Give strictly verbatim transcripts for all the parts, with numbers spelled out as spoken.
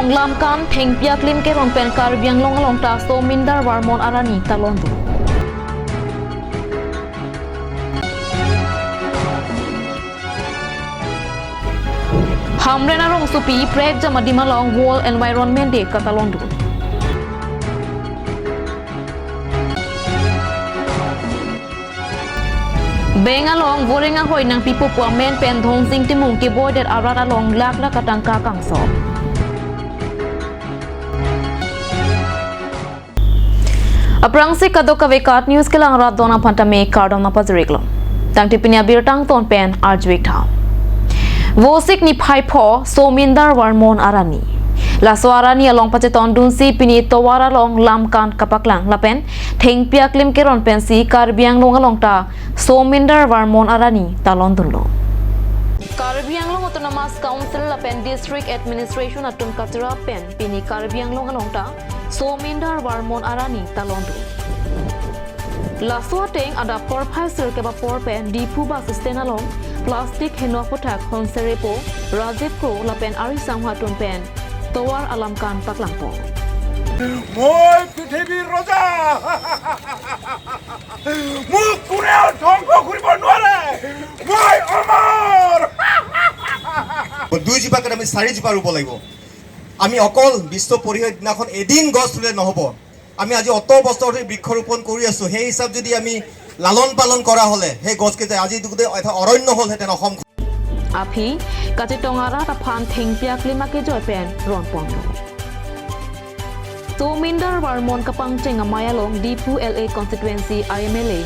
Lamkan thengpi aklim keron pen Karbi Anglong along ta Somindar Varmon arani talon dun. Hamren arongsopi prekjam adim along World Environment Day katalon dun. Bank along boreng ahoi nangpipo pu amen pen Dhonsing Timung keboidet arat along lakh lakh atangka kangsot. Aphrangsi kadokave KAT News kelang arat don aphan tame kardom nangpajir-iklo. Tangte pini abirta angton pen arju-ik tha. Vosik niphai pho Somindar Varmon arani. Laso arani along pachetong dunsi pini tovar along lamkan kapaklang lapen thengpi aklim keron pensi Karbi Anglong along ta Somindar Varmon arani talon dunlo. Karbi Anglong Autonomous Council lapen District Administration atum kachera pen pini Karbi Anglong along ta Somindar Varmon arani talon dun. Laso ateng adap porphai sirkep apor pen Diphu bus stand along plastic heno aphuthak Honserepo, Rajib Kro lapen ari sangho atum pen tovar alamkan paklangpo. মই পৃথিৱীৰ ৰজা। মোক কোনেও ধ্বংস কৰিব নোৱাৰে। মই অমৰ। দুইজোপাকে আমি চাৰিজোপা ৰুব লাগিব। আমি অকল বিশ্ব পৰিৱেশ দিনাখন এদিন গছ ৰুলে নহ'ব। আমি আজি অত বছৰ ধৰি বৃক্ষৰোপণ কৰি আছো। সেই হিচাপ যদি আমি লালন পালন কৰা হ'লে সেই গছকেইটা আজি গোটেই এটা অৰণ্য হ'লহেঁতেন অসম। Aphi kachetong arat aphan thengpi aklim akejoi pen ronpon. Somindar Varmon kapangcheng amei along Diphu L A constituency I M L A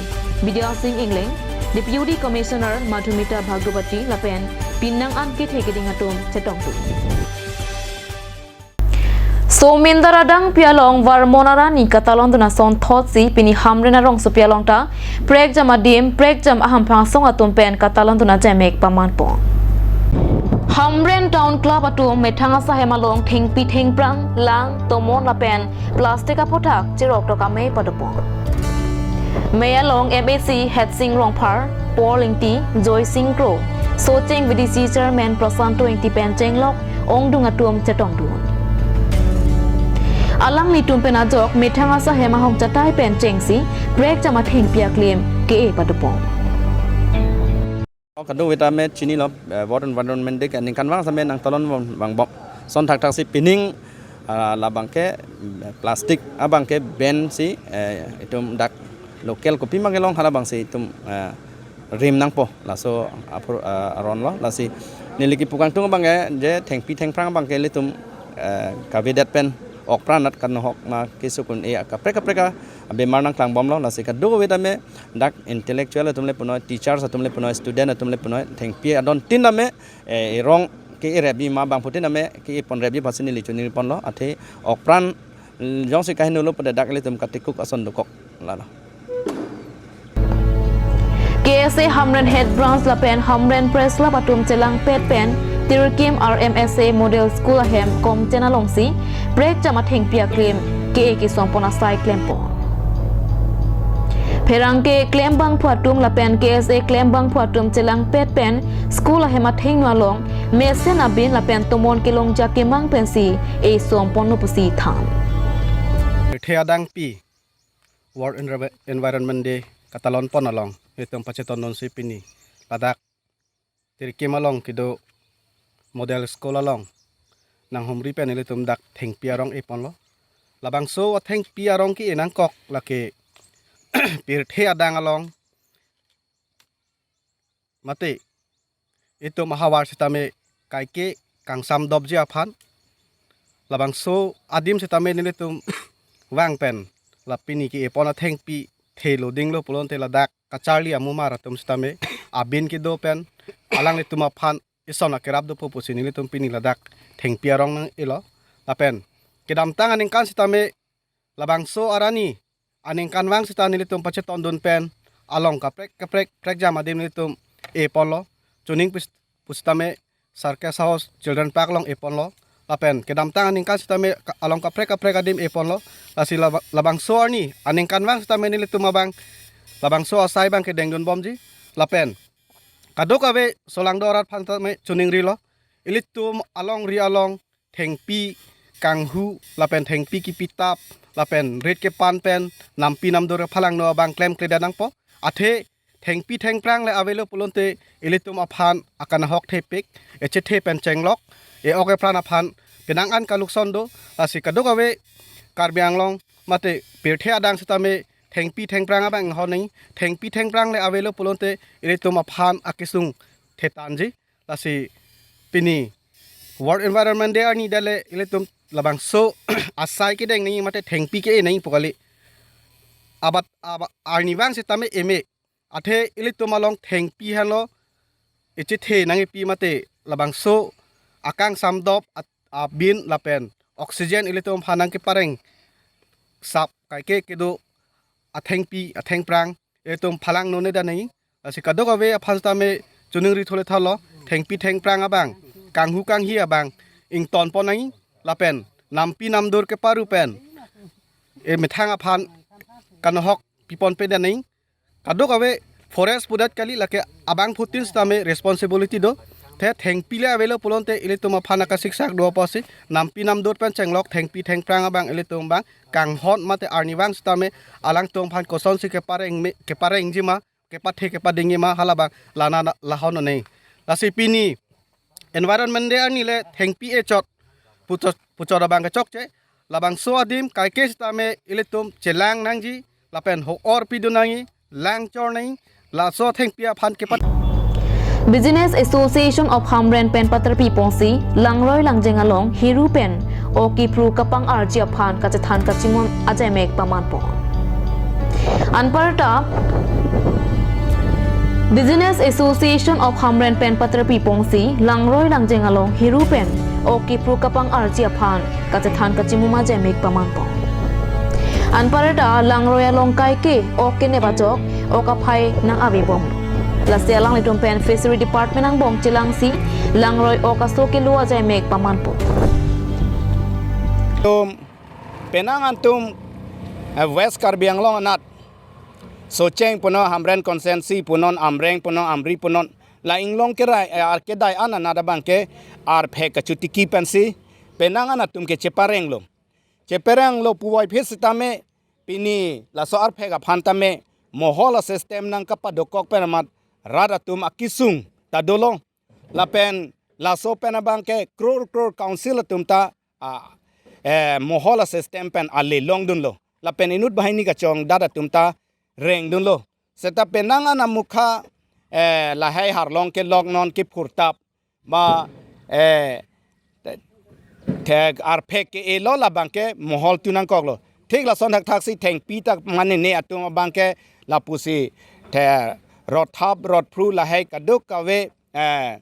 Bidya Sing Engleng, Deputy Commissioner Madhumita Bhagwati lapen pining an kethe keding atum chetong dun. Somindar adangpi along Varmon arani katalon dun ason thotsi pini Hamren arongsopi along ta prekjam adim, prekjam ahamphang asong atum pen katalon dun ajemek pamanpo. Hamren Town Club atum methang asahem along thengpi thengphrang, lang, tomon lapen plastic aphuthak cherok tok amei padopon. Mei along M A C Headsing Rongphar, Paul Ingti, Joysing Kro, Socheng V D C Chairman Prasanto Ingti pen chenglok ongdung atum chetong dun. Alanglitum pen ajok methang asahem ahong chatai pen chengsi prekjam athengpi aklim ke-e padopon. Kadokave tame chinilo, eh, World Environment Day ke ningkanvang same nangtalon vangbom. Ason thakthaksi pining, ah, labangke, eh, plastic abangke ban si, eh, itum dak local kopi mang kelong halabangsi itum, eh, rim nangpo. Laso apor, eh, aron lo. Lasi neli kipu kangtung abangke je thengpi thengphrang abangke ilitum, eh, kavedet pen okpran at kanohok ma kesung un-e kaprek kaprek abemar nangklangbomlo. Lasi kadokave tame dak intellectual atum le punoi, teachers atum le punoi, student atum le punoi, thengpi adon tin tame, eh, erong ke-e rebi ma bangphutin tame ke-e pon rebi aphansi neli choningri ponlo, athe okpran, mm, jongsi kaheno lo pute dak ilitum katikuk ason dokok lalo. K S A Hamren Head Branch lapen Hamren Press Club atum chelangpet pen Tirkim R M S A Model School ahem kongchen alongsi prekjam athengpi aklim ke-e kesongpon asai klempon. Pherangke klembangphu atum lapen K S A klembangphu atum chelangpet pen school ahem athengno along mesen abin lapen tomon kelongja kemang pensi esongponlo pusi than. Pirthe adangpi World Envi-, Environment Day katalon pon along itum pachetong dunsi pini ladak Tirkim along kedo Model School along nanghumri pen ilitum dak thengpi arong e ponlo. Labangso athengpi arong ke-e nangkok lake pirthe adang along mate itum ahavar sitame kaike kangsam dopji aphan. Labangso adim sitame nelitum vang pen la pini ke-e pon athengpi thelo dinglo pulote ladak kacharli amumar atum sitame abin kedo pen alanglitum aphan ison akerap dopo pusi nelitum pini ladak thengpi arong nang-elo. Lapen kedamtang aningkan sitame labangso arni aningkanvang sita nelitum pachetong dun pen along kaprek kaprek prekjam adim nelitum e ponlo. Chuning pus-, pusitame Circus House Children Park along e ponlo. Lapen kedamtang aningkan sitame ka-, along kaprek kaprek adim e ponlo. Lasi laba-, labangso arni aningkanvang sitame nelitum abang labangso asai abangke dengdunbomji. Lapen kadokave solangdo arat aphan tame chuningrilo. Ilitum alongri along thengpi kanghu lapen thengpi kipitap lapen rit kepan pen nampi namdur palangno abang klemkledet nangpo. Athe thengpi thengphrang le avelo pulote ilitum aphan akanahok thepik, echethe pen chenglok, e-ok epran aphan penang an kalukson do. Lasi kadokave Karbi Anglong mate pirthe adang sitame thengpi thengphrang abang inghon nangji. Thengpi thengphrang le avelo pulote ilitum aphan akesung thetanji. Lasi pini World Environment Day arni dale ilitum labangso asai kedeng nangji mate thengpi ke-e nangji pu kali. Abat, abat arnivang sitame eme. Athe ilitum along thengpi henlo echethe nangkipi mate labangso akangsamdop at-, abin lapen oxygen ilitum aphan nangkepareng sap kaike kedo athengpi athengphrang ilitum palangno nedet nangji. Lasi kadokave aphan sitame choningri thole thalo, thengpi thengphrang abang, kanghu kanghi abang ingtonpon nangji lapen nampi namdur keparu pen emethang aphan kanahok piponpedet nangji. Kadokave forest pudet kali, lake abangphutin sitame responsibility do. Athe thengpi le avelo pulote ilitum aphan akasiksak do apotsi nampi namdur pen chenglok, thengpi thengphrang abang ilitum abang kanghon mate arnivang sitame alangtum aphan kosonsi kepareng me, keparengjima, kepathe kepadingjima, halabang lana lahon nangji. Lasi pini Environment Day arni le thengpi echot puchot, puchot abang kechokche. Labangso adim kaike sitame ilitum chelang nangji lapen ho-or pidun nangji, lang chor nangji, laso thengpi aphan kepat. Business Association of Hamren pen patarpi ponsi Langroi Langjeng along hiru pen ok kipru kapang-arji aphan kachethan kachimum ajaimek pamanpo. Anparta Business Association of Hamren pen patarpi ponsi Langroi Langjeng along hiru pen ok kipru kapang-arji aphan kachethan kachimum ajaimek pamanpo. Anparta Langroi along kaike ok kenep ajok ok aphai nang-avebom. Lasi alanglitum pen Fishery Department angbong chelangsi Langroi ok aso kelo ajaimek pamanpo. Tum, penang atum, eh, West Karbi Anglong anat Socheng punon, Hamren constituency punon, Amreng punon, Amri punon, la inglong kerai, eh, ar kedai an anat abangke arphek kachotiki pensi penang an atum ke cheparenglo. Cheparenglo puvoiphit sitame pini laso arphek aphan tame mohol a-system nangkapadokok pen amat rat atum akesung ta dolo. Lapen laso pen abangke crore crore council atum ta, ah, eh, mohol a-system pen ale longdunlo. Lapen inut banghini kachongdat atum ta rengdunlo. Seta penang an amukha, eh, lahai harlong kelok non kephurtap ma, eh, thek arphek ke-elo labangke mohol tu nangkoklo. Thik lason thakthaksi thengpi ta manene atum abangke lapusi the rothap rotphru lahai kadokave, eh,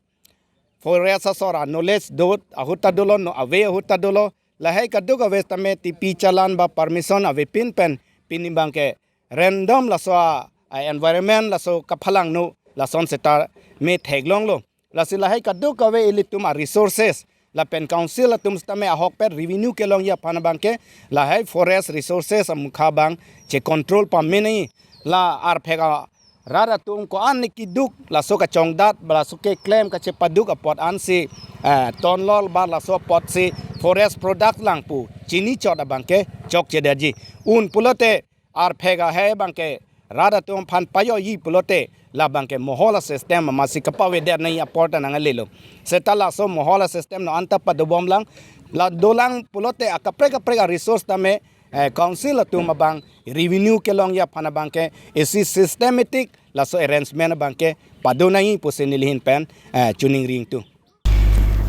forest asor a-knowledge do ahut ta dolo, no ave ahut ta dolo, lahai kadokave tame T P challan ba permission avepin pen pini abangke random laso a, a environment laso kaphalangno lason seta me theklonglo. Lasi lahai kadokave ilitum a-resources lapen council atum sitame ahok pen revenue kelongji aphan abangke lahai forest resources amukha abang che-control pame nangji. La arphek a rat atum ko-an ne keduk laso kachongdat ba laso keklem kachepaduk apot ansi, eh, tonlol ba laso apotsi forest product lang pu chini chot abangke chokchedetji. Un pulote arphek ahai abangke rat atum aphan payoji pulote labangke mohol a-system amatsi kapavedet nangji apor ta nangalelo. Seta laso mohol a-system no anta padobomlang, la dolang pulote akaprek kaprek a-resource tame, eh, council atum abang revenue kelongji aphan abangke isi systematic laso arrangement abangke pado nangji pusi nelihin pen, eh, choningri ingtung.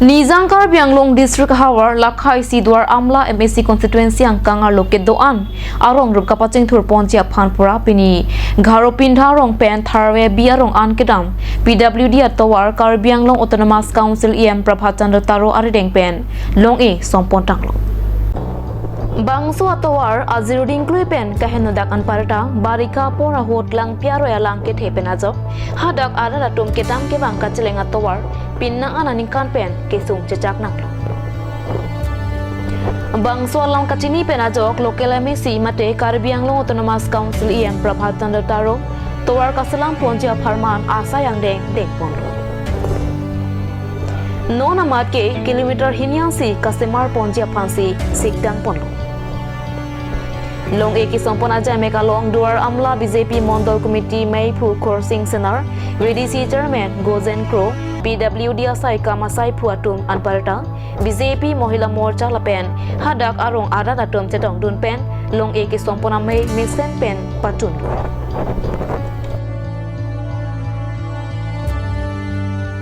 Nijang Karbi Anglong District havar Lakha isi Duar Amla M A C constituency angkang arlo kedo-an arong rup kapachingthur ponji aphan pura pini Garopinda arong pen Tharve B arong an kedam P W D atovar Karbi Anglong Autonomous Council E M Prabhat Chandra Taro arideng pen long-e sompon tanglo. Bangso atovar ajir dingklui pen kahenodak anparta barika apor ahut langpi aroi alang kethe pen ajok hadak arat atum kedam kevang kacheleng atovar penang an aningkan pen kesung chechak nanglo. Bangso alam kachini pen ajok local M A C mate Karbi Anglong Autonomous Council E M Prabhat Chandra Taro tovar kaselam ponji apharman asai angdeng dengponlo. Non amat ke kilometer hini ansi kasemar ponji aphansi sikdam ponlo. Long-e kesongpon ajaimek along Duar Amla B J P Mondol Committee meiphu Khorsing Senar, V D C Chairman Gojen Kro, P W D asai kam asaiphu atum anparta, B J P Mohila Morcha lapen hadak arong arat atum chetongdun pen long-e kesongpon amei mesen pen patunlo.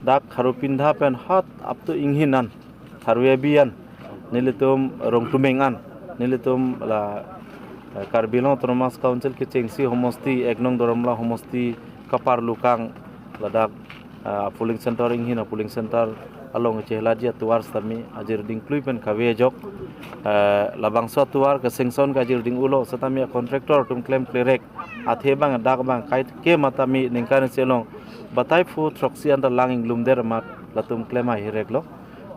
Dak Kharupindha pen hat up to Inghin an, Kharui Abi an, nelitum Rongtumeng an, nelitum la, eh, Karbi Anglong Autonomous Council kechengsi homosti, ek nong Duar Amla homosti, Kaparlukang, ladak, eh, polling center Inghin a polling center along chehelaji atovar sitame ajir dingklui pen kave ajok, eh, labangso atovar ke sanction ke ajir ding-ulo sitame a contractor atum klem klerek, athe bang dak bang kaike matame ningkan isi along batai phu throksi anta lang inglumder amat latum klem ahireklo.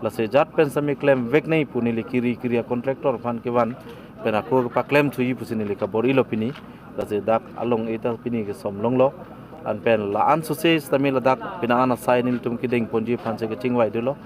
Lasi jat pen sitame klemvek nangji pu neli kiri kiri a contractor aphan kevan pen ako paklem thuji pusi neli kabor-ilo pini. Lasi dak along-e ta pini kesom longlo. Anpen la-an sose sitame ladak pini an asai nelitum kedeng ponji aphansi kachingvai dolo.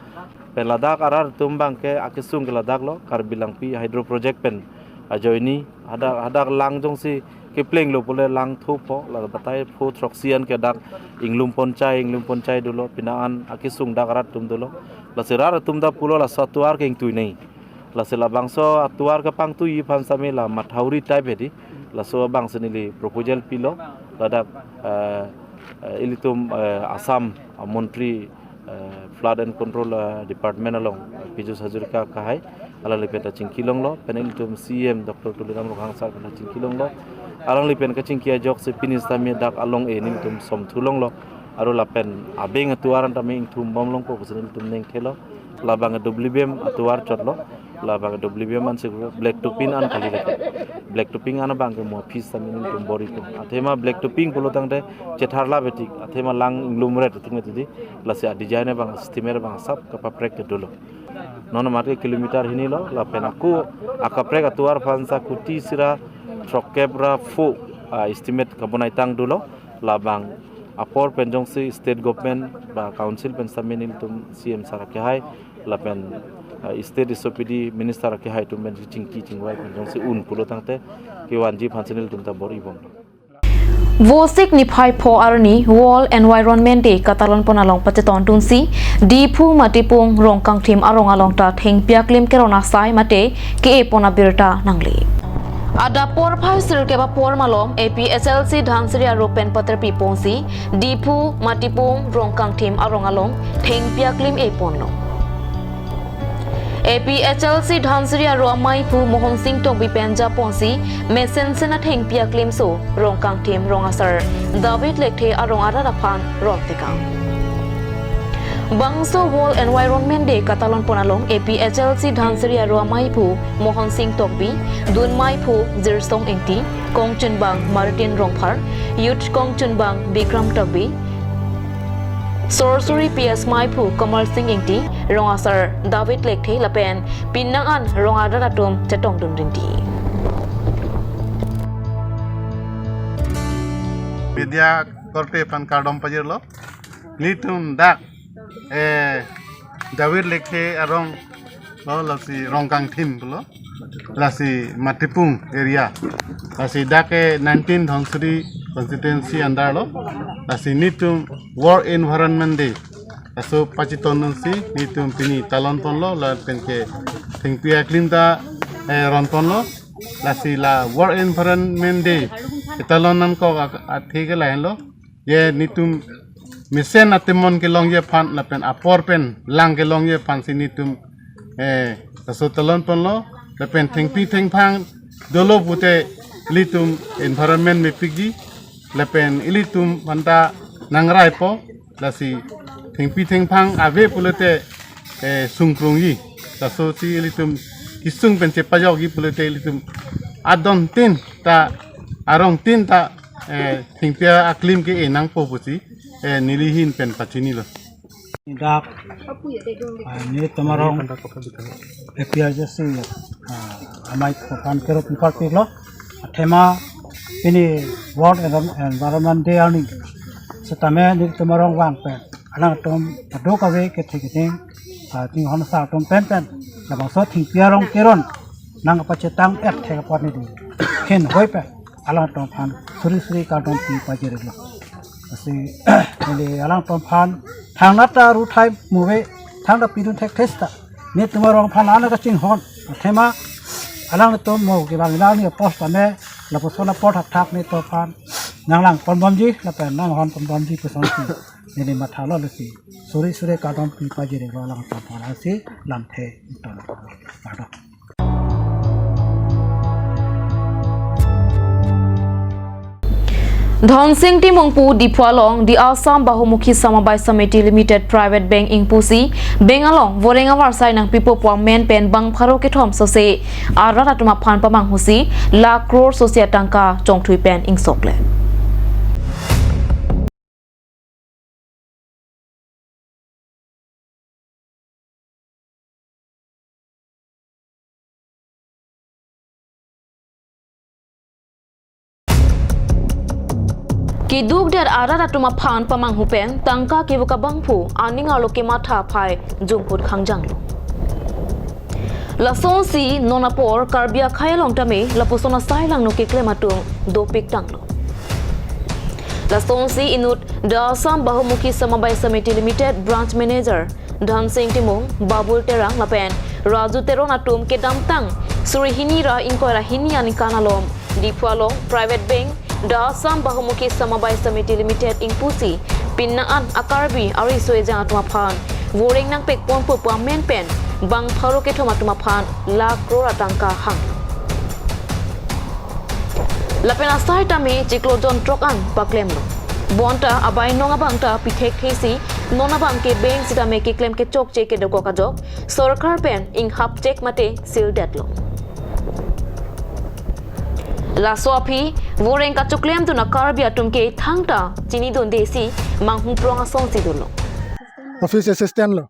Pen ladak arat atum bang ke akesung ke ladak lo, Karbi Langpi Hydro Project pen ajoine hadak, hadak lang jongsi keplenglo pule lang thupo, la batai phu throksi an ke dak inglum ponchai, inglum ponchai dolo, pini an akesung dak arat atum dolo. Lasi rat atum ta pulo laso atovar ke ingtui nangji. Lasi labangso atovar kepangtui aphan sitame la mathauri type hedi. Laso abang si neli proposal pilo. Ladak, eh, eh, ilitum, eh, Assam, eh, Montri, eh, Flood and Control, eh, Department along, eh, Piyush Hazarika akehai, alangli pen ta chingki longlo, pen ilitum C E M Doctor Tuliram Ronghang sir pen ta chingki longlo. Alangli pen kachingki ajoksi pini sitame dak along-e nelitum somthu longlo. Aro lapen abeng atovar an tame ingthumbom longpo pusi nelitum ningthelo. Labang W B M atovar chotlo. Labang W B M ansi black topping an kali lake. Black topping an abang ke mo office sitame nelitum bor-ipo. Athema black topping pulo tangte chetharla betik. Athema lang inglumret atum mati di. Lasi a design abang, estimate abang asap kapaprek ke dolo. Non amat ke kilometer hini lo, lapen ako akaprek atovar aphan sa kuti sira throkkep ra pho, ah, estimate kabonaitang dolo. Labang apor pen jongsi state government ba council pen sitame nelitum C E M sir akehai lapen, ah, state S O P D minister akehai atum pen chingki chingvai pen jongsi un pulo tangte kevanji aphansi nelitum ta bor-ibom. Vosik niphai pho arni World Environment Day katalon pon along pachetongdunsi Diphu Matipung Rongkangthim arong along ta thengpi aklim keron asai mate ke-e pon abirta nangle. Adap porphai sirkep apor malom A P H L C Dhansiri aro pen paterpi ponsi Diphu Matipung Rongkangthim arong along thengpi aklim e ponlo. A P H L C Dhansiri aro ameiphu Mohon Sing Tokbi pen japonsi mesen sen athengpi aklimso Rongkangthim rong asar David Lekthe arong arat aphan ron tekang. Bangso World Environment Day katalon pon along A P H L C Dhansiri aro ameiphu Mohon Sing Tokbi, dun meiphu Jirsong Ingti, kongchunbang Martin Rongphar, youth kongchunbang Bikram Tokbi, sorsuri P S meiphu Kamal Sing Ingti, rong asar David Lekthe lapen pinang an rong arat atum chetongdun rinti. Media korte aphan kardom pajirlo. Nelitum dak, eh, David Lekthe arong lo, lasi Rongkangthim pulo, lasi Matipung area, lasi dak ke nineteen Dhansiri constituency under lo, lasi nelitum World Environment Day laso pachetongdunsi nelitum pini talon ponlo, lapen ke thengpi aklim ta, eh, ron ponlo. Lasi la World Environment Day ketalon nangkok ak-, athe ke lahenlo. Je nelitum mesen atemon kelongji aphan lapen apor pen lang kelongji aphansi nelitum, eh, laso talon ponlo, lapen thengpi thengphang dolo pute ilitum environment mepikji, lapen ilitum aphanta nangraipo, lasi thengpi thengphang ave pulote, eh, sungkrungji. Lasosi ilitum kesung pen chepajokji pulote ilitum adon tin ta, arong tin ta, eh, thengpi aklim ke-e nangpo pusi, eh, neli ahin pen pachinilo. Dak, ah, nelitum arong A P H L C, ah, ameiphu aphan keropi parpiklo. Athema pini World Envi-, Environment Day arni sitame nelitum arong vang pen alangtum kadokave kethe ketheng ah, chinghon asar atum pen pen, labangso thengpi arong keron nangpachetang-et thek apot neli khenhoi pen alangtum aphan suri suri kardom pi pajir-iklo. Lasi neli alangtum aphan thangnat ta ru thai muve, thangta pidun thekthe seta netum arong aphan ana kachinghon athema alangtum mo kevang nangji apot tame lapuson apor thakthak netum aphan nanglang ponbomji lapen nanghon ponbomji pusonsi neli mathalo. Lasi suri suri kardom pi pajir-iklo alangtum aphan. Lasi lamthe ington. Kardom. Dhonsing Timung pu Diphu along, The Assam Bahumukhi Samabay Samiti Limited Private Bank ingpusi, bank along voreng avarsai nangpipo pu amen pen bang pharo kethom sose arat atum aphan pamanghusi lakh crore sose atangka chongthui pen ingsoklem. Keduk det arat atum aphan pamanghu pen tangka kevo kabangphu aning arlo kematha aphai jumphut khangjanglo. Lasonsi non apor Karbi akhei along tame lapuson asai langno keklem atum dopik tanglo. Lasonsi inut The Assam Bahumukhi Samabay Samiti Limited Branch Manager Dhonsing Timung, Babul Terang lapen Raju Teron atum kedamtang suri hini ra ingkoi ra hini aningkan along Diphu along Private Bank The Assam Bahumukhi Samabay Samiti Limited ingpusi pinna an a-Karbi ariso ejang atum aphan voreng nangpekponpo pu amen pen bang pharo kethom atum aphan lakh crore atangka hang. Lapen asai tame chiklo jon throk an paklemlo. Bonta abainong abang ta pithekthesi non abang ke bank sitame keklem kechokche kedokok ajok sorkar pen inghap chek mate sildetlo. Laso aphi voreng kachoklemdun a-Karbi atum ke thangta chinidundesi manghuprong asonsi dolo. Office assistant lo.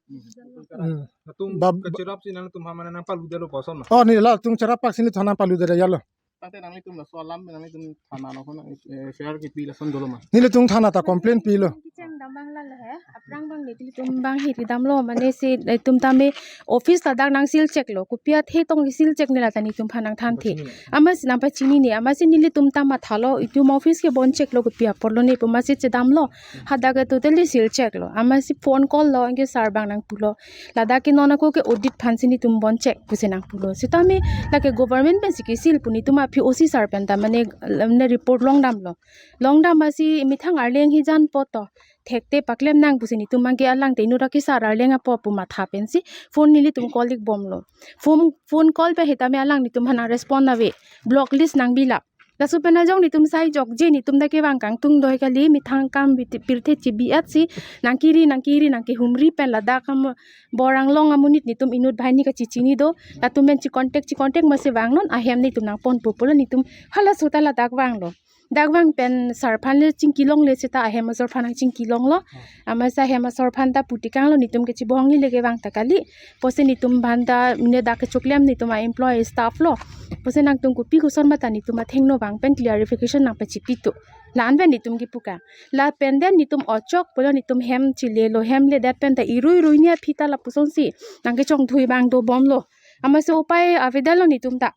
Hmm. Latum Bab- kacherapsi nangtum aphan mane nangpaludetlo puson ma? Oh, neli latum cherap apaksi neli thana paludetlo. Tangte nanglitum laso alam nanglitum thana along, eh, F I R kepi lason dolo ma? Nelitum thana ta complain pilo. Kecheng dam abang lalo he, aphrang abang nelitum abang hiri damlo, mane si, eh, netum tame office ladak nang seal check lo, kopi athe tong seal check ne lata netum aphan nangthanthe. Amatsi nangpachinine, amatsi nelitum ta mathalo, itum office ke bon check lo kopi apotlo ne pu amatsi chedamlo, hadak ke totally seal check lo, amatsi phone call lo, anke sir abang nangpulo. Ladak ke non ako ke audit aphansi netum bon check pusi nangpulo. Sitame lake government pensi ke seal pu netum aphi O C sir pen ta mane, mane report longdamlo. Longdam amatsi methang arleng hijan poto. Thekte paklem nang pusi netum abang ke alangte inut akesar arleng apo pu matha pensi phone nelitum call-ik bomlo. Phone, phone call pen hitame alang netum aphan nang respond ave. Blocklist nangbilap. Laso pen ajok netum sai jokje netum ta kevang kangtung do kali, methang akam bit-, pirthe chibi-etsi nangkiri nangkiri nangkehumri pen ladak kam borang long amonit netum inut banghini kachechini do, latum pen chi contact chi contact amatsi vangnon ahem netum nangponpo pulo netum halaso ta ladak vanglo. Dak vang pen sir aphan le chingkilongle seta ahem asor aphan nangchingkilonglo. Amatsi ahem asor aphan ta putikanglo netum ke chibohong le kevang ta kali. Pusi netum aphan ta mane dak kechoklem netum a-employee staff lo. Pusi nangtum kopi koson mata netum athengno vang pen clarification nangpachipitu. La-an pen netum kipukang. Lapen den netum ochok pulo netum hem chilelo, hem ledet pen ta irui irui ni aphi ta lapusonsi nangkechongthui abang dobomlo. Amatsi upai avedetlo netum ta.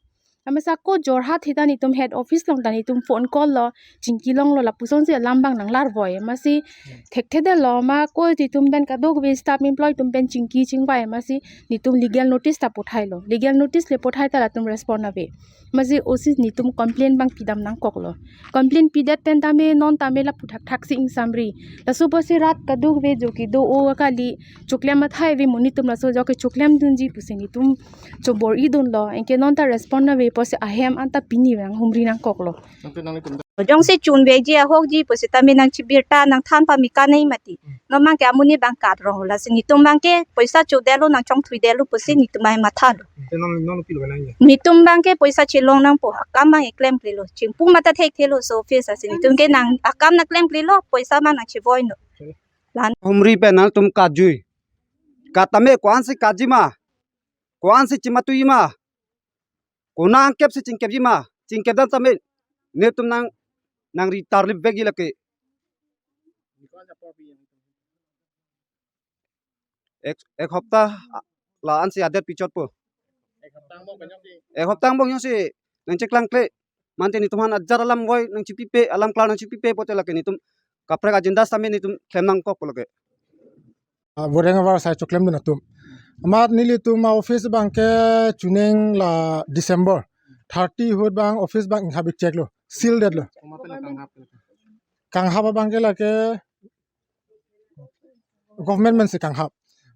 Amatsi ako Jorhat hita netum head office along ta netum phone call lo, chingkilonglo lapusonsi alam abang nanglarvoi. Amatsi thekthedetlo ma ako netum pen kadokave staff employee atum pen chingki chingvai amatsi netum legal notice ta pothailo. Legal notice le pothai ta latum respond ave. Amatsi O C netum complain abang pidam nangkoklo. Complain pidet pen tame non tame lapu thakthaksi ingsamri. Laso pusi rat kadokave jo kedo-o kali choklem athai ave mo netum laso jo kechoklemdunji pusi netum chobor-idunlo, anke non ta respond ave pusi ahem anta pini vang humri nangkoklo. Jongsi chunveji ahokji pusitame nangchibirta nangthan pame kanai mati. Non abang ke amonit abang kaprong lasi netum abang ke poisa chodetlo nangchongthuidetlo pusi netum abang mathalo. Te non, non pilo nang ya? Netum abang ke poisa chelong nangpo, akam abang klemklelo. Chingpu mata thekthelo so office asi netum ke nang akam nangklemklelo, poisa abang nangchivoino. Lan. Humri pen nangtum kajui. Katame ko-ansi kaji ma? Ko-ansi chimatui ma? Konat angkepsi chingkepji ma? Chingkepdam tame netum nang, nangri tarlip vekji lake. ek, ek hopta la-ansi adet pichotpo. Ek hopta angbong jongsi nangcheklangkle, mate netum aphan ajat alam voi nangchipipe, alam klar nangchipipe pulote lake netum kaprek agenda sitame netum klem nangkokpo lake. Ah, boreng avar sai choklem dun atum. Amat nelitum a-office abangke chuning la December thirty ahut abang office abang inghap ik cheklo, seal detlo. Kanghap abangke lake government pensi kanghap.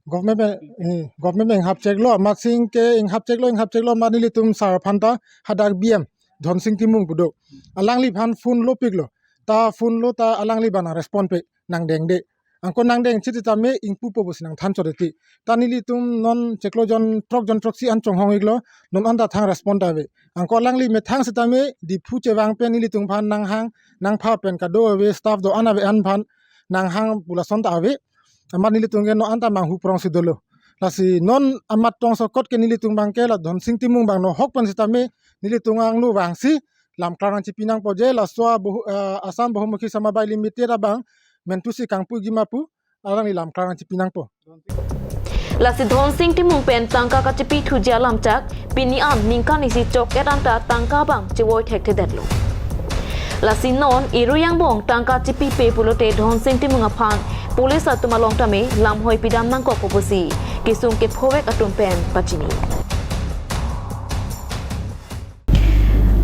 Government pen, eh, government pen inghap cheklo, amat sing ke inghap cheklo, inghap cheklo, amat nelitum sir aphan ta hadak B M Dhonsing Timung pu do. Alangliphan phone lopiklo. Ta phone lo ta alangli abang nang respond pe, nangdengde. Anke nangdeng chit tame ingpupo pusi nangthan chot titi. Ta nelitum non chiklo jon throk jon throksi an chonghong iklo, non anta thang respond ta ave. Anke alangli methang sitame Diphu chevang pen nelitum aphan nanghang, nangpha pen kado ave, staff do-an ave an aphan nanghang pu lason ta ave. Amat nelitum ke non anta manghu prongsi dolo. Lasi non amat tong sokot ke nelitum abangke la Dhonsing Timung abang no hok pen sitame nelitum angno vangsi lam klar nangchipi nangpo je laso a bohu-, eh, Assam Bahumukhi Samabaya Limited abang mentusi kangpu gima pu alangli lam klar nangchipi nangpo. Lasi Dhonsing Timung pen tangka kachipi thuji alam chak, pini an ningkan isi chok-et anta tangka abang chevoi thekthedetlo. Lasi non irui angbong tangka chipipe pulote Dhonsing Timung aphan police atum along tame lamhoi pidam nangkokpo pusi kesung kephovek atum pen pachini.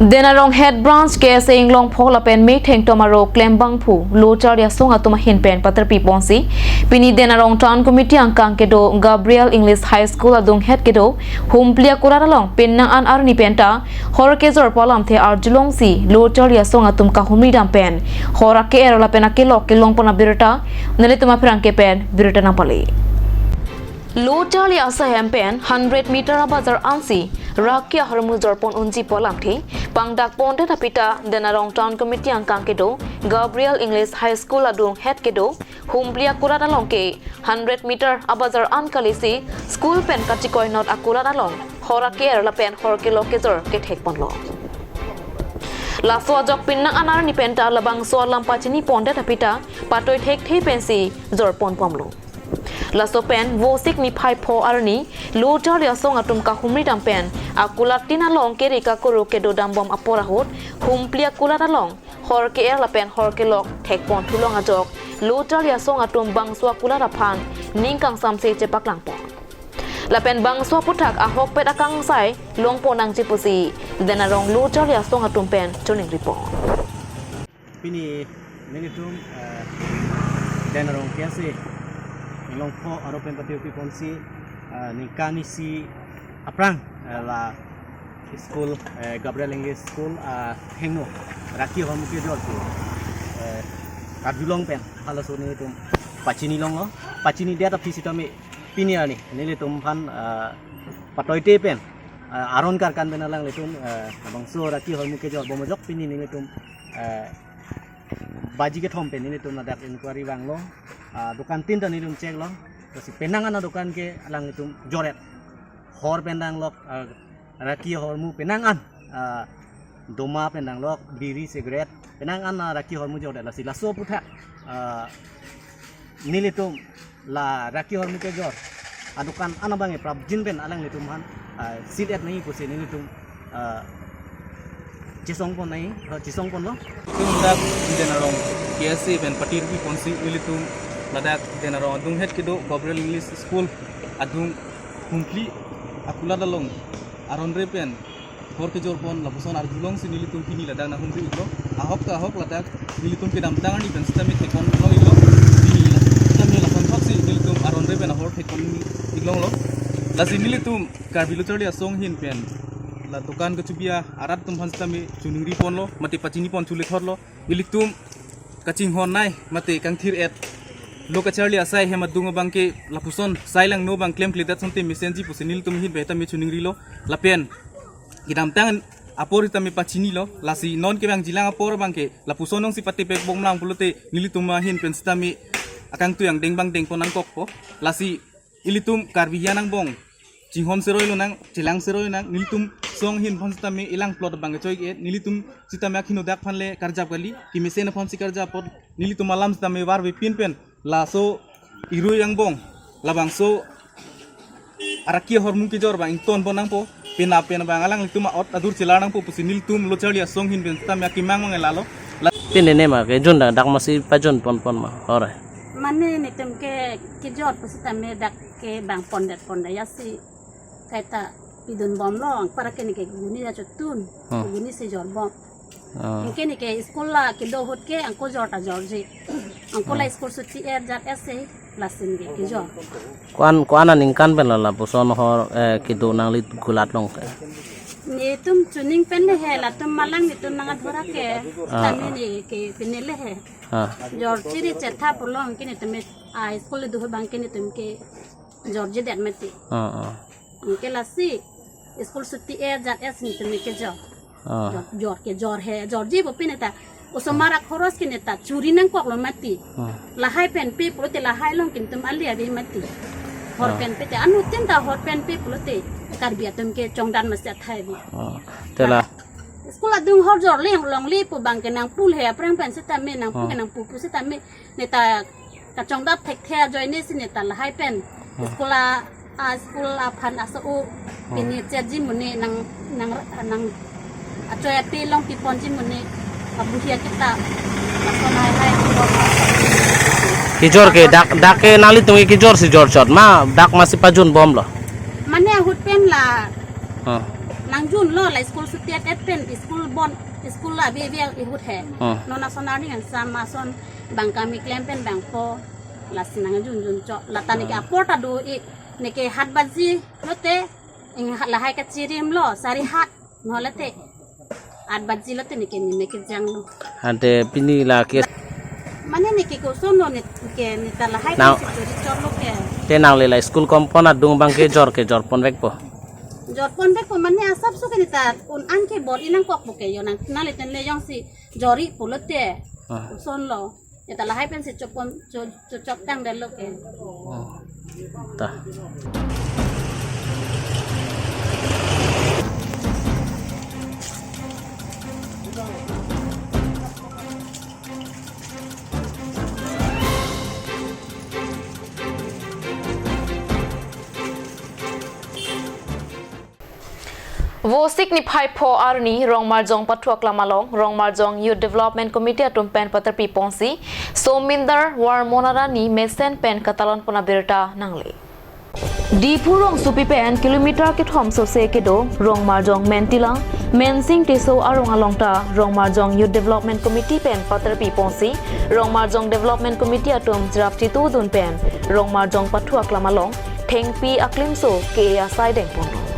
Denarong Head Branch K S A Inglongpho lapen methengtom aro klembangphu lo charli asong atum ahin pen paterpi ponsi, pini Denarong Town Committee angkang kedo Gabriel English High School adunghet kedo Humpli akulat along penang an arni penta hor kejorpo alamthe arjulongsi lo charli asong atum kahumri dam pen hor ake-er lapen akelok kelongpon abirta nelitum apherangke pen birta nangpale. Lo charli asai hem pen hundred meter abajar ansi raki ahormu jorpon unji pu alamthe pangdak pondet apita Denarong Town Committee angkang kedo Gabriel English High School adunghet kedo Humpli akulat along ke hundred meter abajar an kalisi school pen kachikoi not akulat along hor ake-er lapen hor kelok kejor kethekponlo. Laso ajok penang an arni penta labangso alam pachini pondet apita patoi thekthe pensi jorpon bomlo. Laso pen Vosik niphai pho arni lo charli asong atum kahumri dam pen akulat tin along keri kakuru kedo dambom apor ahut Humpli akulat along hor ke-er lapen hor kelok thekpon thulong ajok lo charli asong atum bangso akulat aphan ning kangsamse chepaklangpon. Lapen bangso aphuthak ahokpet akangsai longpon nangji pusi Denarong lo charli asong atum pen choningripon. Pini nelitum, eh, Denarong K S A Inglongpho aro pen paterpi ponsi, eh, ningkan isi aphrang, eh, la school, eh, Gabriel English School, eh, hingno raki ahormu kejor pu, eh, karjulong pen halaso nelitum pachini longlo, pachinidet aphi sitame pini arni nelitum aphan, eh, patoite pen, eh, aron karkan pen alanglitum, eh, bangso raki ahormu kejor bom ajok pini nelitum, eh, baji kethom pen nelitum ladak inquiry vanglo, ah, dokan tin ta nelitum cheklo, lasi penang an adokan ke alanglitum jordet. Hor pen danglok, ah, raki ahormu penang an, ah, doma pen danglok, biri, cigarette, penang an, ah, raki ahormu jordet. Lasi laso aphuthak, ah, nelitum la raki ahormu kejor adokan an abang prapjin pen alanglitum aphan, ah, seal-et nangji pusi nelitum, ah, chesongpon nangji, ah, chesongponlo. Nelitum dak Denarong K S A pen paterpi ponsi nelitum ladak Denarong adunghet kedo Gabriel English School adung Humpli akulat along aron re pen hor kejorpon lapuson arjulongsi nelitum pini ladak nanghumri iklo. Ahok ta ahok ladak nelitum kedamtang arni pen sitame theklong iklo. Pini la sitame lason thotsi nelitum aron re pen ahor theklong iklonglo. Lasi nelitum Karbi lo charli asong ahin pen la dokan kachebi arat atum aphan sitame choningriponlo, mate pachinipon chulethotlo. Nelitum kachinghon nai mate kangthir-et lo kacharli asai hem adung abangke lapuson sai langno abang klemkledet asonte mesenji pusi nelitum ahin pen tame choningrilo. Lapen kedamtang apor sitame pachinilo, lasi non kevangjilang apor abangke lapuson nongsi patepek bomlang pulote nelitum ahin pen sitame akangtui angdeng abang dengpon nangkokpo. Lasi ilitum Karbi hian angbong chinghon seroi lonang, chelang seroi nang, nelitum asong ahin aphan sitame elang plot abang choi ke, nelitum sitame akhino dak aphan le karjap kali, kemesen aphansi karjap apot, nelitum alam sitame varve pin pen, laso irui angbong Labangso araki ahormu kejor abang ingtonpon nangpo, penap pen abang alanglitum a'ot adur chelar nangpo pusi nelitum lo charli asong ahin pen sitame akemang mangai lalo. La- Pine ne ma kejun dak, dak masi pajunponpon ma, ore. Mane netum ke kejor pusitame dak ke bang pondet pondet ya si kaita pidunbomlo, angpar ke neke guni ya chotun, Hmm. guni si jorbom. Ah. Anke neke school la kedo ahut ke angko jor ta jorji. Angko la Ah. school suti er jat ese lasin ke kejor. Ko-an, ko-an aningkan pen la lapuson ahor, eh, kedo nangli gulat long ke? Netum chuning pen le he, latum malang netum nang adhora ke, Ah, tame ah. neke pine le he. Ah. Jor chiri chetha pulo anke netum me, ah, school le do abang ke netum ke jorji det mati. Ah, ah. Anke lasi school suti er jat ese netum me kejor. Ah. Jor, jor kejor he, jorji bo pine ta. Osomar akhoros ke neta churi nangkoklo mati. Ah. Lahai pen pe pulote lahai along ke netum ali ave mati. Hor Ah. pen pe te, anuttin ta hor pen pe pulote Karbi atum ke chongdan masi athai bi. Ah. Te la. School adung hor jor le longli pu abang ke nangpul he, aphrang pen sitame nangpu Ah. ke nangpu pu sitame neta kachongdat thekthe ajoine si neta lahai pen. Hmm. School a, a school aphan aso-o Hmm. pini chetji mune nang, nang, nang achoi api along piponji mune abuhi akita. Lason hai hai. Kejor ke dak, dak ke nanglitum ke kejor si jorchot ma, dak masi pajunbomlo? Mane ahut pen la Hmm. nangjunlo, la school suti et et pen school bon, school la ave ave ahut he. Hmm. Non ason arni kangsam ason bang kami klem pen bangpo. Lasi nangjunjun chot. Lata neke Ah. apor ta do-i, neke hat baji lote, ing ha-, lahai kachirimlo, sari hat, no lote, at baji lote neke nime kejanglo. Ante pini la ke Mane neke kosonlo ne, ke neta lahai Now- pen si churi chotlo ke. Te nangli la school kompon adung abang kejor kejorponvekpo? Jorponvekpo mane asapso ke neta un-an ke bor-i nangkokpo ke yo nang, nangliten le jongsi jor-i pulote. Ah. Kosonlo. Neta lahai pen si chopon, cho-, cho-, choptangdetlo ke. Oh. Ta. Vosik niphai pho arni Rongmarjong Pathu Aklam along Rongmarjong Youth Development Committee atum pen paterpi ponsi Somindar Varmon Arani mesen pen katalonpon abirta nangle. Diphu rongsopi pen kilometer kethom sose kedo Rongmarjong Mentilang Mensing Tisso arong along ta Rongmarjong Youth Development Committee pen paterpi ponsi Rongmarjong Development Committee atum cherap chitudun pen Rongmarjong Pathu Aklam along thengpi aklimso ke-e asai dengpon.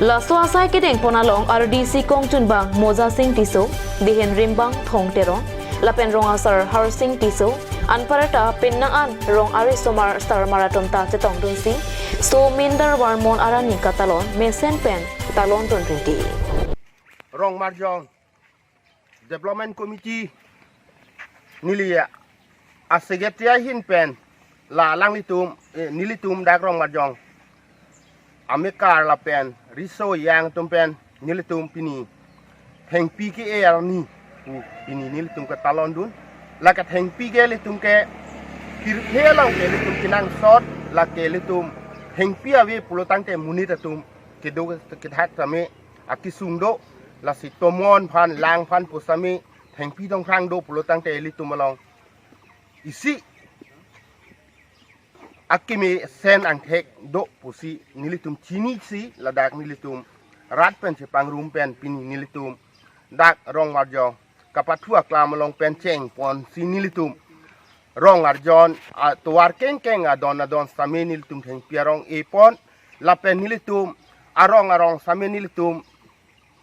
Laso asai kedengpon along R D C kongchunbang Moja Sing Tisso, dihin rimbang Thong Teron, lapen rong asar Har Sing Tisso, anparta pinnang an rong arisomar sarmar atum ta chetongdunsi, Somindar Varmon Arani katalon mesen pen talondun rinti. Rongmarjong Development Committee neli a-secretary ahin pen la alanglitum, eh, nelitum dak Rongmarjong amekar lapen riso yang atum pen nelitum pini thengpi ke-e arni pu pini nelitum katalondun. Lake thengpi ke ilitum ke pirthe along ke ilitum kenangsot, lake ilitum thengpi ave pulo tangte monit atum kedo kethat tame akesung do, lasi tomon aphan lang aphan pusitame thengpi thongphrang do pulo tangte ilitum along isi akemesen angthek do pusi nelitum chinisi ladak nelitum rat pen chepangrum pen pini nelitum dak Rongmarjong kapathu aklam along pen chengponsi nelitum Rongmarjong atovar kengkeng adon adon sitame nelitum thengpi arong epon lapen nelitum arong arong sitame nelitum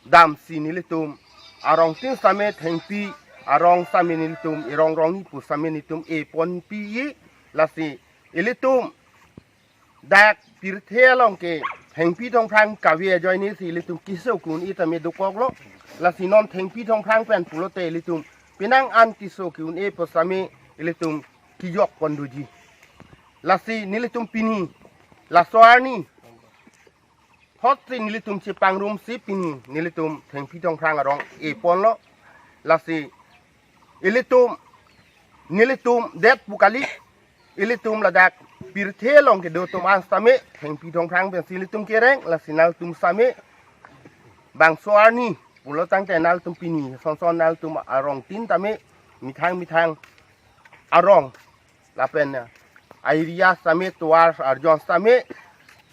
damsi nelitum arongtin sitame thengpi arong sitame nelitum erong rongni pu sitame nelitum eponpi-i, lasi ilitum dak pirthe along ke thengpi thongphrang kave ajoinesi ilitum keso ke-un-e tame dokoklo, lasi non thengpi thongphrang pen pulote ilitum pinnang an keso ke-un-e pusitame ilitum kejokpon doji. Lasi nelitum pini laso arni thotsi nelitum chepangrumsi pini nelitum thengpi thongphrang arong eponlo. Lasi ilitum nelitum det pu kali, ilitum ladak pirthe along kedo atum an sitame thengpi thengphrang pensi ilitum kereng, lasi nanglitum sitame bangso arni pulo tangte nanglitum pini sonson nanglitum arong tin tame methang methang arong lapen area sitame tovar arjon sitame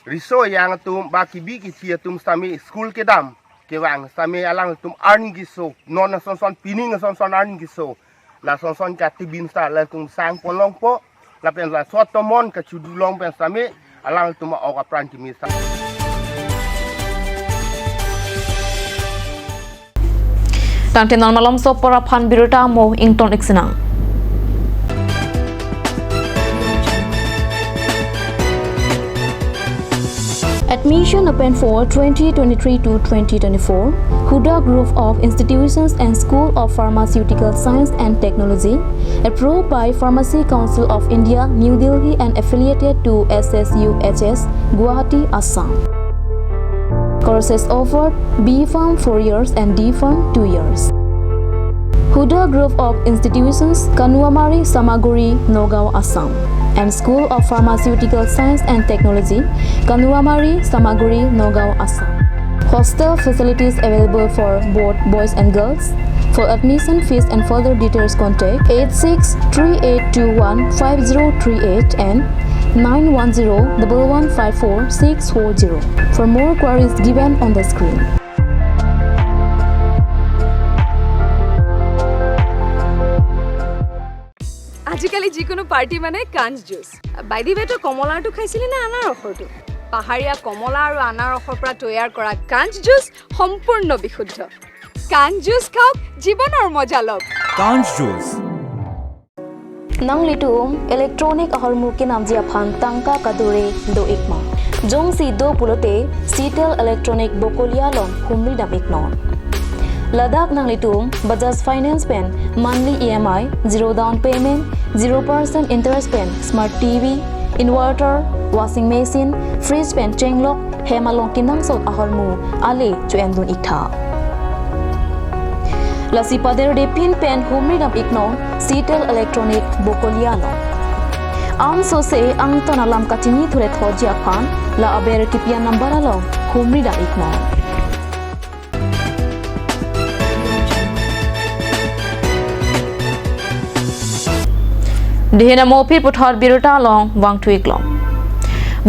riso ejang atum ba kebi kethe atum sitame school kedam kevang sitame alangtum arni keso, non asonson pini asonson arni keso, la sonson katibin sita latum sang pon longpo, lapen la sot tomon kachudu long pen sitame alangtum ok apran kimi sita. Tangte non malomso apor aphan birta mo ington ik sinang. Admission open for twenty twenty-three to twenty twenty-four. Huda Group of Institutions and School of Pharmaceutical Science and Technology, approved by Pharmacy Council of India, New Delhi, and affiliated to S S U H S, Guwahati, Assam. Courses offered: B Pharm four years and D Pharm two years. Huda Group of Institutions, Kanuamari, Samaguri, Nagaon, Assam, and School of Pharmaceutical Science and Technology, Kanuamari, Samaguri, Nagaon, Assam. Hostel facilities available for both boys and girls. For admission fees and further details, contact eight six three eight two one five zero three eight and nine one zero double one five four six four zero. For more queries, given on the screen. আজিকালি যিকোনো পাৰ্টি মানে কাঞ্চ juice. By the ৱে, তই কমলাৰটো খাইছিলি নে আনাৰসৰটো? পাহাৰীয়া কমলা আৰু আনাৰসৰ পৰা তৈয়াৰ কৰা কাঞ্চ জুচ সম্পূৰ্ণ বিশুদ্ধ। কাঞ্চ জুচ খাওক, জীৱনৰ মজা লওক। Kanj Juice. Nanglitum electronic ahormu kenamji aphan tangka kadure do-ik ma? Jongsi do pulote Citel Electronic Bokolia along humri dam-iknon. Ladak nanglitum Bajaj Finance pen monthly E M I, zero down payment, zero percent interest pen smart T V, inverter, washing machine, fridge pen chenglok, hem along kenangsot ahormu ale cho-en dun-iktha. Lasi paderde pin pen humri dam-iknon Citel Electronic Bokolia along. Ansose angton alam kachini thule thotji aphan la aber kipi-an number along humri dam-iknon. Dihina mo aphi puthot birta along vangthu-iklong.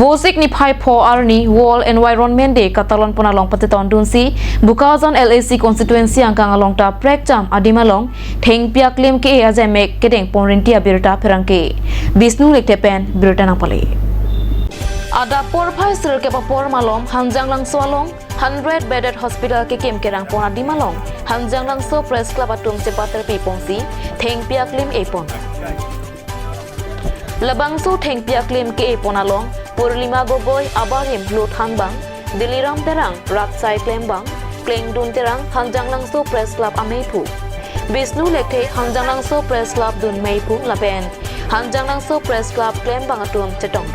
Vosik niphai pho arni World Environment Day katalon pon along pateton dunsi Bokajan L A C constituency angkang along ta prekjam adim along thengpi aklim ke-e ajemek kedeng pon rinti abirta pherangke Bishnu Lekthe pen birta nangpale. Adap porphai sirkep apor malom Hanjanglangso along hundred bedded hospital kekim kerang pon adim along Hanjanglangso Press Club atum chepaterpi ponsi thengpi aklim e pon. Labangso thengpi aklim ke-e pon along Purnima Gogoi abarim lo thanbang, Diliram Terang raksai klembang, Klengdun Terang Hanjanglangso Press Club ameiphu, Bishnu Lekthe Hanjanglangso Press Club dun meiphu lapen Hanjanglangso Press Club klembang atum chetong.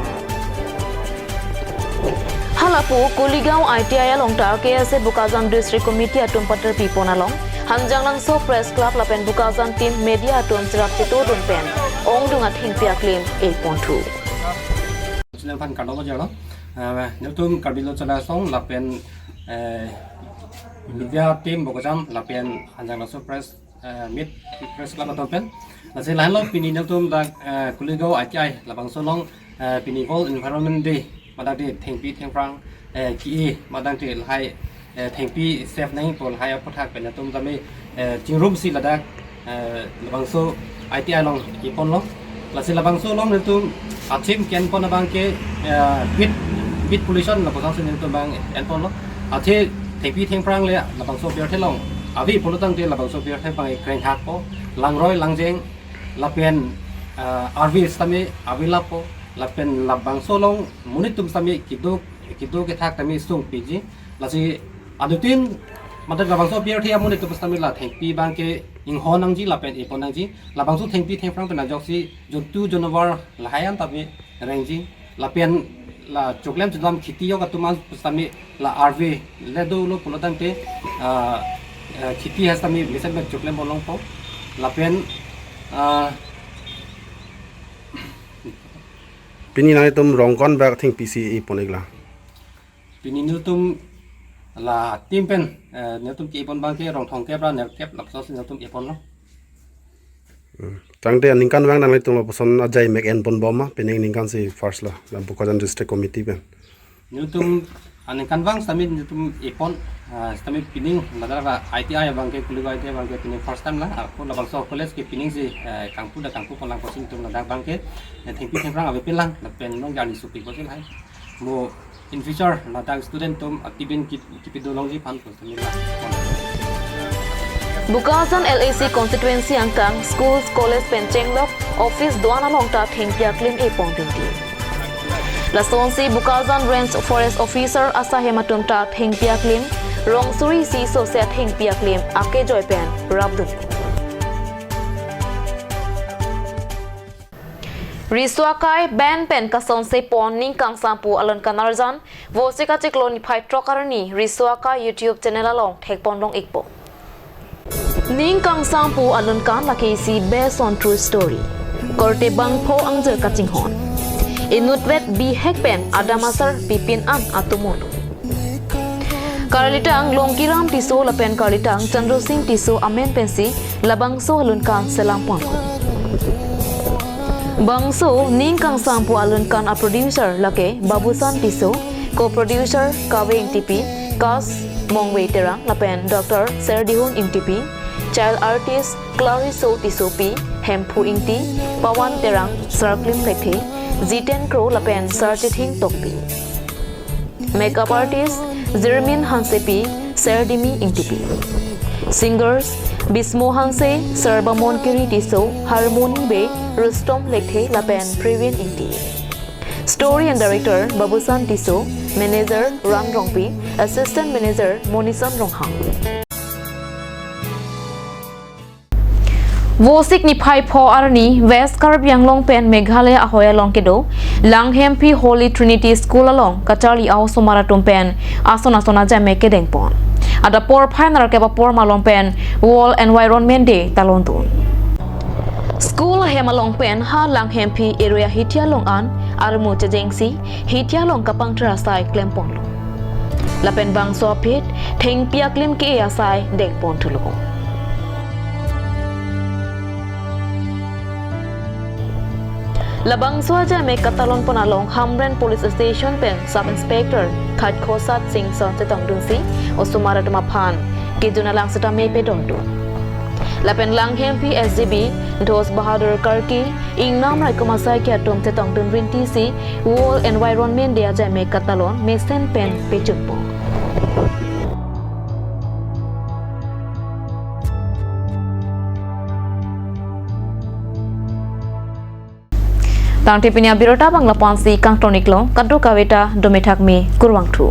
Halapu Kuligaon I T I along ta K S A Bokajan District Committee atum paterpi pon along Hanjanglangso Press Club lapen Bokajan team media atum cherap cheto dun pen ongdung athengpi aklim e ponthu. Channel aphan kardom pajirlo. Eh, nelitum Karbi Lo Channel Song lapen, eh, media team Bokajan lapen Hanjanglangso Press, eh, Meet Press Club atum pen. Lasi lahenlo pini nelitum dak, eh, Kuligaon I T I labangso along, eh, pini World Environment Day madang te thengpi thengphrang, eh, ke-e madang te lahai, eh, thengpi save nangpo lahai aputhak pen nelitum tame, eh, chingrumsi ladak, eh, labangso I T I along e ponlo. Lasi labangso along nelitum a-theme ke-en pon abang ke, eh, beat, beat pollution labangso nelitum abang en ponlo. Athe thengpi thengphrang le labangso pirthe along ave pulo tangte labangso pirthe abang kreng hakpo, langroi langjeng lapen, eh, arve sitame ave lapo lapen labangso along monit atum sitame kedo, kedo kethak tame sungpiji. Lasi adutin madak labangso pirthe amonit atum sitame la thengpi abang ke inghon nangji lapen e pon nangji. Labangso thengpi thengphrang pen ajoksi jontu janavar lahai an tame rengji. Lapen la choklem chodam kheti yok atum an sitame la arve le dolo pulo tangte, ah, ah, kheti ha sitame mesen pen choklem pon longpo. Lapen, ah, Pini nanglitum rong ko-an bak thengpi si epon-iklang? Pini nelitum la team pen, eh, nelitum ke-epon abangke rong thomkep ra nerkep lapuson si nelitum eponlo. Hmm. Tangte aningkanvang nanglitum lapuson ajai mek enponbom ma, pining ningkan si first lo, la Bokajan District Committee pen? Nelitum aningkanvang sitame nelitum epon, ah, sitame pining ladak la I T I abangke, Kuligo I T I abangke pining first time lang, ako labangso college ke pining si, eh, kangpu da kangpuponlang pusi nelitum ladak abangke, eh, thengpi thengphrang avepinlang, lapen non arni sopik pusi lahai. Mo in future ladak student atum atibin kip-, kipi dolongji aphan pusi nelitum la. Bokajan L A C constituency angkang schools, college pen chenglok office do-an along ta thengpi aklim epon rinti. Lasonsi Bokajan Range Forest Officer asai hem atum ta thengpi aklim rong suri isi sose thengpi aklim akejoi pen rapdun. Riso akai ban pen kasonse pon ning kangsam pu alun kan arjan, Vosik achiklo niphai throk arni riso akai YouTube channel along thekpon long-ikpo. Ning kangsam pu alun kan lake isi based on true story. Korte bangpho angjir kachinghon. Inutvet bihek pen adam asar pipin an atomon. Karlitang Longkiram Tisso lapen karlitang Chandra Singh Tisso amen pensi labangso alun kan selam pon. Bangso ning kangsam pu alun kan a-producer lake Babusan Tisso, co-producer Kave Ingtipi, cast Mongve Terang lapen Doctor Serdihun Ingtipi, child artist Clariso Tissopi, Hemphu Ingti, Pawan Terang, Sarklim Lekthe, Jiten Kro lapen Sarchithing Tokbi. Makeup artist Zirmin Hansepi, Serdimi Ingtipi. Singers Bismo Hanse, Sarbamon Kiri Tisso, Harmony Bey, Rustom Lekthe lapen Previn Ingti. Story and director Babusan Tisso, manager Ran Rongpi, assistant manager Monisan Ronghang. Vosik niphai pho arni West Karbi Anglong pen Meghalaya ahoi along kedo Langhemphi Holy Trinity School along kacharli a-osomar atum pen ason ason ajai mek kedeng pon. Adap porphai nerkep apor malom pen World Environment Day talon dun. School ahem along pen ha Langhemphi area hithi along an armu chejengsi hithi along kapangthir asai klem ponlo. Lapen bangso aphi thengpi aklim ke-e asai deng pon thulo. Labangso ajai mek katalon pon along Hamren Police Station pen Sub Inspector Khatkhosat Singson chetongdunsi osomar atum aphan kejun alang setame pedondun. Lapen Langhemphi S G B Dhos Bahadur Karki, Ingnam Raikom asai ke atum chetongdun rintisi World Environment Day ajai mek katalon mesen pen pejun pon. Tangte pini abirta bang lapu-ansi kangton-iklo, kadokave ta dome thakme, kurvangthu.